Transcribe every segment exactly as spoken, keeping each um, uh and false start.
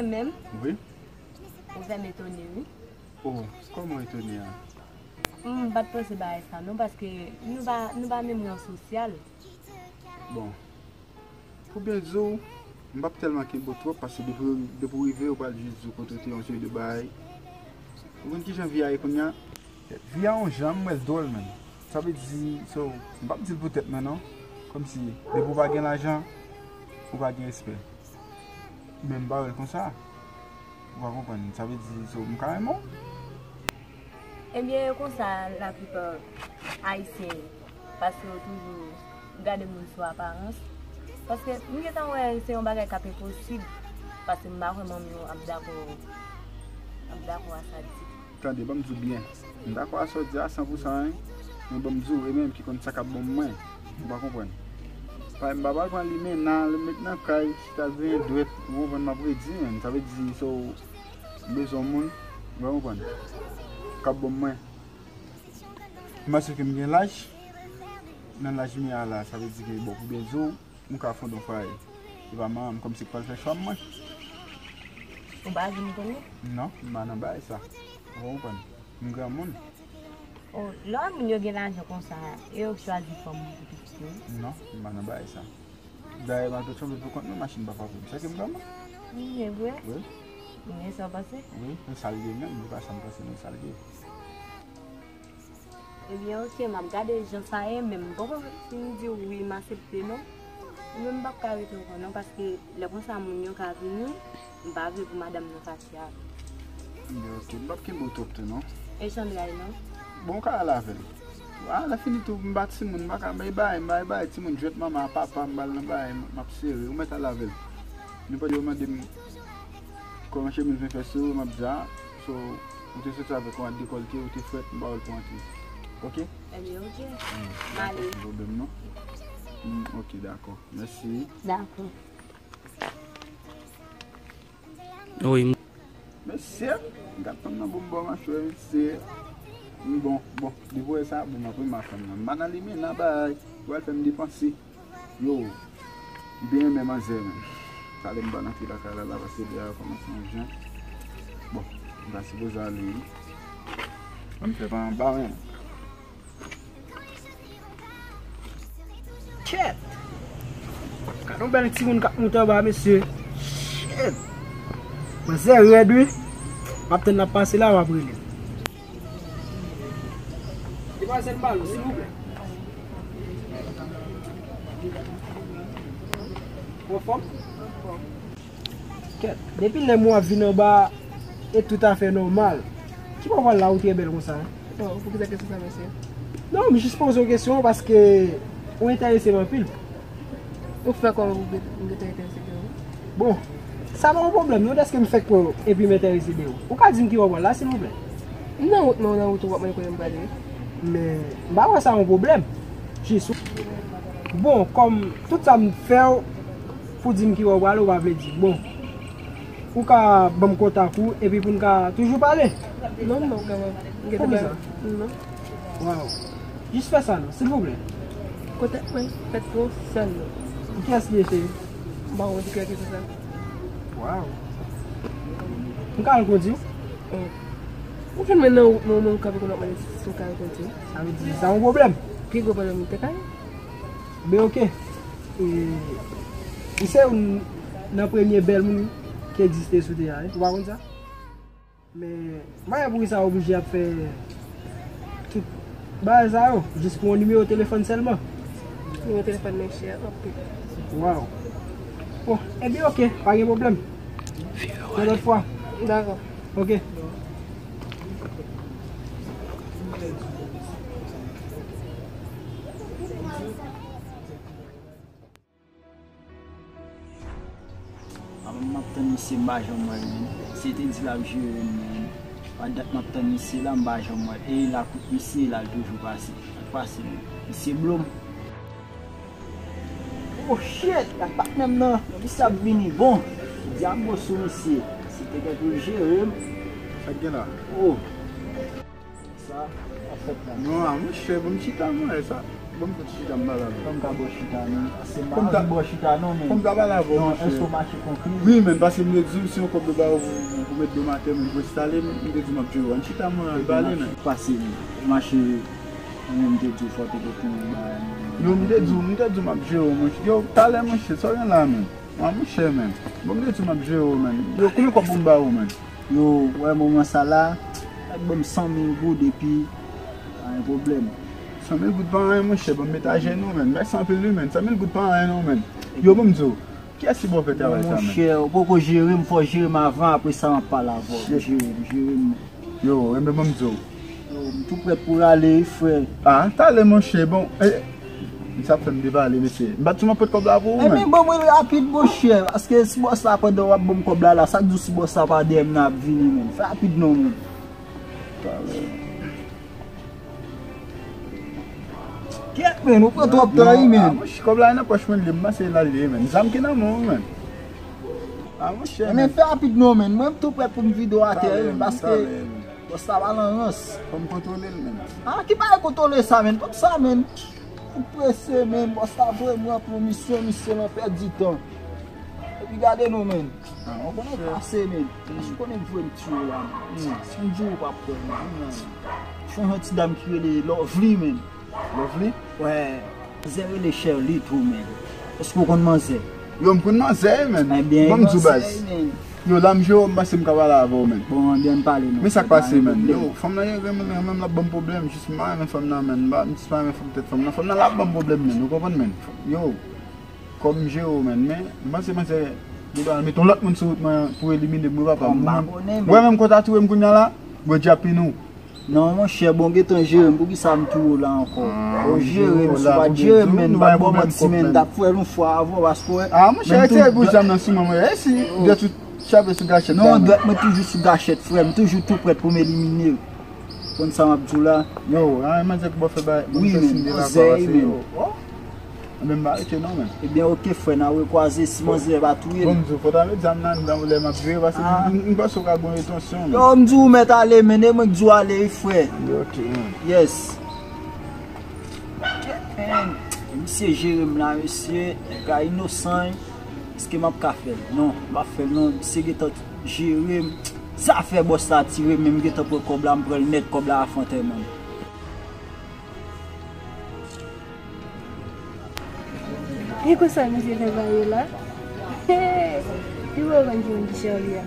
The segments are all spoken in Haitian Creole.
Menm, wi. Ou fè m etone, wi. Oh, kòman etone a? M pa t panse bagay sa non, paske nou pa, nou pa menm ran sosyal. Bon, pou byen di w, m p ap tèlman kenbe w twòp, paske depi, depi w rive, ou pral jis di w kote w te yon seri de bagay. Ou konn kijan vi a ye kounye a? Vi a yon jan, m wè l dwòl menm. Sa vle di, so, m p ap di l pou tèt mwen non. Kòmsi, depi w pa gen lajan, ou pa gen respè. Men m pa wè l konsa. Ou pa konprann. Sa vle di, so, m ka renmen w. Ebyen, e konsa laplipa Ayisyen ye. Paske yo toujou gade moun sou aparans. Paske m gentan wè se yon bagay k ap enposib. Paske m pa kwè manmi w ap dakò, ap dakò a sa di. Tande, ban m di w byen. M dakò a sa w di a san pou san, wi. Men ban m di w, e menm ki konn sa k ap bon mwen. Ou pa konprann. Paske m pa pral pran limena, l met nan kay, chita griyen dwèt, ou konprann, m ap redi, menm. Sa vle di, so, m bezwen yon moun, ou pa konprann, k ap bon mwen. M panse ke m gen laj, nan laj m ye a la, sa vle di ke, bon, pou byen di w, m ka fonde yon fwaye. E pa manman m kòmsi k pral fè chwa m, mwen. Ou pa di m konnen? Non, m pa nan bagay sa. Ou pa konprann. M granmoun. Oh, lè w wè moun yo gen lajan konsa, e yo k chwazi fanm pou pitit yo? Non, m pa nan bagay sa. Dayè, m al fè chofè pou kont mwen, machin pa frape m. Sa ke m granmoun? Wi, e vre? Wi. Men sa w panse? Wi, men sa l ye menm, se pa sa m panse, men sa l ye. Ebyen, oke, m ap gade jan sa ye, men m poko fin di w wi, m aksepte non. Ou menm m p ap ka rete ankò non, paske lè konsa moun yo ka vini, m pa vle pou madanm nan fache avè m. Ebyen, oke, m p ap kenbe w twòp tou non. E Chandra non? Bon, ou ka al avè l. A, lè fini tou, m pa timoun, m pa ka bay bay, m bay bay, timoun jwèt manman, papa, m ba l nan bay, m ap sere, ou mèt al avè l. Nenpòt yo mande m kòman chemiz mwen fè sou, m ap di a, so, ou te soti avèk yon rad dekòlte, ou te frèt, m ba w l pou antre. Oke? Ebyen, oke. M ale. Pa gen pwoblèm non. M, oke, dakò. Mèsi. Dakò. Wi. Mesye, gad fanm nan bon bò machwè, mesye. M bon, bon, depi w wè sa, bon, m ap renmen fanm nan. M pa nan limena bay, pou al fè m depanse. Yo, m byen renmen manzè, men. Talè m pral antre lakay la, la, paske deja kòmanse yon jan. Bon, m ta sipoze ale, wi. Ban m fè pa anba, men. Kèt! Gad yon bèl timoun k ap moute anba, mesye. Shit! Manzè rèd, wi. M ap tann l ap pase la, m ap rele l. Demwazèl Malo, silvouplè. Ou anfòm? Kèt, depi lè m wè w ap vin anba, e toutafè nòmal. Ki bò w pral la, ou trè bèl konsa, en? Oh, poukisa kesyon sa, mesye? Non, m jis poze w kesyon paske ou enterese m anpil. Ou fè kòman pou m gentan enterese de ou? Bon, sa pa yon pwoblèm, non, dèske m fèk wè w epi m enterese de ou. Ou ka di m ki bò w pral la, silvouplè? M nan wout mwen, ou nan wout ou, w ap mande kote m prale. Men, m pa wè sa yon pwoblèm. Jis, bon, kòm tout sa m fè w, pou di m ki bò w prale, ou pa vle di. Bon, ou ka ban m kontak ou, epi pou n ka toujou pale? Non, m pa gen, m gen... Poukisa? Non. Waw. Jis fè sa non, silvouplè. Kontak mwen fèt pou sèl non. Pou kiyès li ye, cheri? M pa konn di kiyès ki fè sa. Waw. M ka al kondi w? Oh. Ou jwenn mwen nan wout mwen, ou menm kanpe kounye a w ap mande si m ka al kondi w? Sa vle di, sa yon pwoblèm? Pi gwo pwoblèm ou te ka ye. Men oke. E, ou se youn nan premye bèl moun ki egziste sou tè a, wi. Ou pa konn sa? Men, manyen poukisa w oblije ap fè tout bagay sa yo, jis pou yon nimewo telefòn sèlman? Nimewo telefòn mwen chè anpil. Waw. Bon, ebyen, oke, pa gen pwoblèm. Yon lòt fwa. Dakò. Oke. A, m ap tann misye, m pa janm wè l, menn. Misye te di l ap jere m, menn. Pa dat m ap tann misye la, m pa janm wè l. E la kout misye la, l toujou pase. L pase, menn. Misye blo m. Oh shit, gad patnè m nan. Misye ap vini, bon. Dyab bon sou misye. Misye te gen pou l jere m. Sa k gen la? Oh. Sa ap fèt la. Non, a, monchè, bon, m chita, mwen, sa. Bon, m fè ti chita, m pale avè w. Kòm ka bò chita, non. Ase m pa anvi bò chita, non, men. Kòm ka pale avè w, non, monchè. Èske w mache kon kriz? Wi, men, paske m te di w, si yon kòb yo ba w pou, pou met do m atè, men, pou enstale m, m te di w m ap jere w. Ann chita, mwen, ann pale, non. Pase, men. Ou mache, mwen menm, m te di w fò w te gen pou yon bagay, non. Yo, m te di w, m te di w m ap jere w, monchè. Yo, talè, monchè, sa w gen la, men? A, monchè, men. Bon, m te di w m ap jere w, men. Yo, konbyen kòb pou m ba w, men? Yo, wè moman sa la, ak ban m san mil goud epi pa gen pwoblèm. San mil goud pa anyen, monchè, ban m met a jenou, men. Mèsi anpil, wi, men. San mil goud pa anyen, non, men. Yo, ban m di w, kiyès ki ba w fè travay sa, men? Monchè, ou poko jere m, fò w jere m avan, apre sa, m ap pale avè w. Jere m, jere m. Yo, enben, ban m di w. Yo, m tou prèt pou rale, wi, frè. A, talè, monchè, bon, e, sa ap fè m depale, mesye. M pa t sou mwen pot kòb la pou ou, men. Enben, ban mwen rapid, monchè, paske si bòs la pandan w ap ban m kòb la, la, sa k di w si bòs la pa dèyè m nan ap vini, men. Fè rapid non, men. Talè. Kyèt, men, ou pran twòp tan, wi, men. A, monchè, kòb la nan pòch mwen, li, m panse l al ye, men. Zam ki nan men w, men. A, monchè, men. Enben, fè rapid non, men. Mwen, m tou prèt pou m vide w atè, wi, paske bòs la pa nan rans. Fò m kontwole l, men. A, ki bagay kontwole sa, men? Kòm sa, men. Ou prese, men. Bòs la voye mwen pou misyon, misye lan pèdi tan. Epi gade non, men. Ou konnen pase, men. Èske ou konnen k voye m tiye la, men? Si m di w, ou p ap kwè, men. Chonje yon ti dam ki rele Lovely, men. Lovely? Wè. Manzè rele Sherly tou, men. Èske ou konn manzè? Yo, m konn manzè, men. Ebyen, bon, m di w, baz. Yo, la m jere w, m panse m ka pale avè w, men. Bon, ebyen, ann pale non. Men sa k pase, men? Yo, fanm nan, yo, renmen, renmen m, l ap ban m pwoblèm. Jis m pa renmen fanm nan, men. M pa, m jis pa renmen fanm tèt fanm nan. Fanm nan, l ap ban m pwoblèm, men. Ou konprann, men? Yo, kòm m jere w, men. Men, m panse manzè gen dwa al mete yon lòt moun sou wout mwen pou elimine m, wi, papa. Bon, m pa konnen, men. Ou wè menm kòt a touye m kounye a la? Bwè djapin ou. Non, monchè, bon, gentan jere m. Poukisa m touye w la ankò? Bon, jere m, si w pa t jere m, men, m pa t ba w manti, men, m t ap fè l yon fwa avè w, paske w wè. A, monchè, retire bout zam nan sou mwen, monchè. E si dwèt ou chape sou gachèt la, non, dwèt mwen toujou sou gachèt, frè m. M toujou tou prèt pou m elimine w. Konn sa m ap di w la? Yo, a, manzè ki ba w fè bagay, bon, wi, men, manzè, men. Enben, m pa rete non, men. Ebyen, oke, frè, n a rekwaze si manzè pa touye m. Bon, m di w, fò w ta met zam nan anndan lè m ap jere, paske m, m, m panse w ka gen yon entansyon, men. Yo, m di w mèt ale, men, e mwen k di w ale, wi, frè. Oke, men. Yes. Men, misye jere m la, mesye, nèg la inosan, wi. Èske m ap ka fè l? Non, m p ap fè l, non. Misye gentan jere m. Zafè bòs la tire m, men m gentan pran kòb la, m pran l nèt, kòb la a fè antèman m. E konsa misye fè bagay la. Li pa konn ki moun ki Sherly a.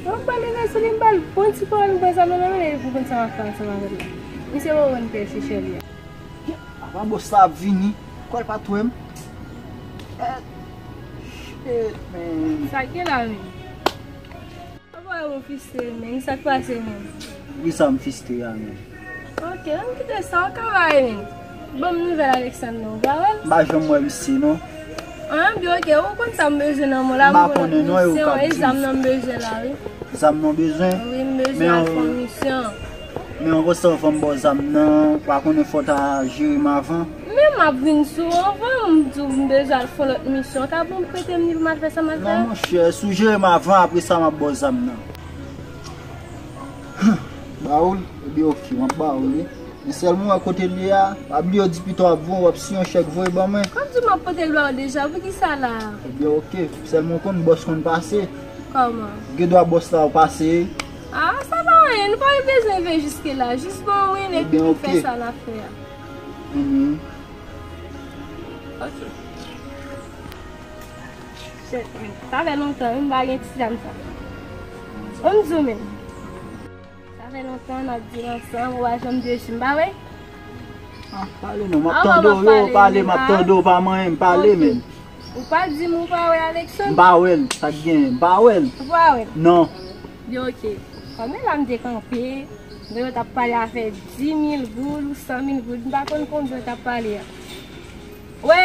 Mwen pale nan sou li, m ba l bon ti pawòl, m pran zam nan men l, epi pou konn sa m ap fè ansanm avè l la. Misye pa konn pè se Sherly a. Apa bòs la ap vini, kwè l pa t wè m. Eh, shit, man. Sa k gen la menm? Apa ou fiste, men? Sa k pase, men? Poukisa m fiste a, men? Ok, ann kite sa, ou ka bay, men. Ban m nouvèl Alexandre non, ou pa wè l? M pa janm wè misye, non. An, byen, ok, ou konn sa m bezwen nan men w la, m konnen misyon, e zam nan m bezwen la, wi. Zam nan w bezwen? Wi, m bezwen al fè yon misyon. Men anvan sa, fò m ba w zam nan, ou pa konnen fò w ta jere m avan. Men m ap vin sou ou anvan, m di w m bezwen al fè yon lòt misyon. Ou ka bon prete m li pou m al fè sa m al fè a? Non, monchè, si w jere m avan, apre sa m ap ba w zam nan. Ba w l? Ebyen, oke, m ap ba w l, wi. Men sèlman, wè kote l ye a, pa bliye w di pito w ap voye, w ap siyen yon chèk voye ban mwen. Kòm di w m ap pote l ba w deja, poukisa la? Ebyen, oke, sèlman w konn bòs konn pase. Kòman? Gen dwa bòs la w pase. Ah, sa pa anyen, nou pa bezwen rive jiske la. Jis ban mwen l epi nou fè sa n ap fè a. Mhm. Ok. Shit, men. Sa fè lontan, wi, m pa gen ti zam sa. Ban m di w, men. Sa fè lontan n ap di l ansanm, ou pa janm desi m, pa vre? Ah, pale non, m ap tande w, yo, pale, m ap tande w, pa manyen m, pale, men. Ou pa di m ou pa wè Alexandre? M pa wè l, sa k genyen, m pa wè l. Ou pa wè l? Non. Byen, ok. Kòm e la m te kanpe, m te wè t ap pale afè dis mil goud ou san mil goud, m pa konn konbyen w t ap pale a. Wè,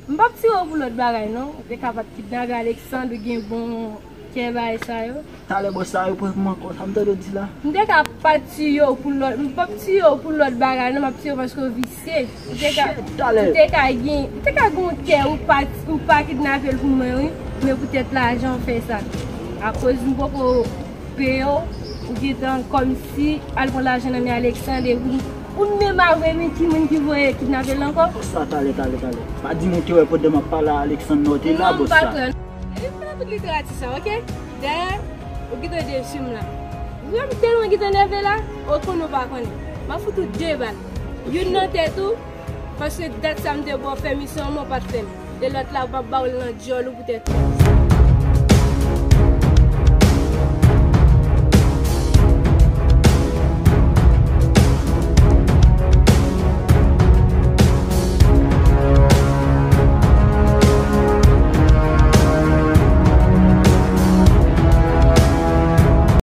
m p ap tire w pou lòt bagay, non. Ou te ka pa t kidnape Alexandre, ou gen bon kè bagay sa yo. Talè bòs la reprann m ankò, sa m tande w di la? M te ka pa t tiye w pou lòt, m p ap tiye w pou lòt bagay, non, m ap tiye w paske w visye. Ou te ka, ou te ka gen, ou te ka gen yon kè, ou pa, ou pa kidnape l pou mwen, wi. Men poutèt lajan w fè sa. Akoz m poko peye w, ou gentan kòmsi al pran lajan nan men Alexandre, epi Ou menm avwe Mickey, moun ki voye kidnape l ankò? Bòs la, talè, talè, talè. Pa di m ou te wè pandan m ap pale a Alexandre nan, ou te la, Non, m bòs pa la. kwè. Li fè tout literati sa, oke? Dayè, ou gentan desui m la. Vrè m tèlman gentan nève la, ou konnen ou pa konnen. M ap fout ou de bal. Youn nan tèt ou, paske dat sa m te ba w fè misyon an, men w pa t fè l. E lòt la, m ap ba w l nan dyòl ou poutèt ou.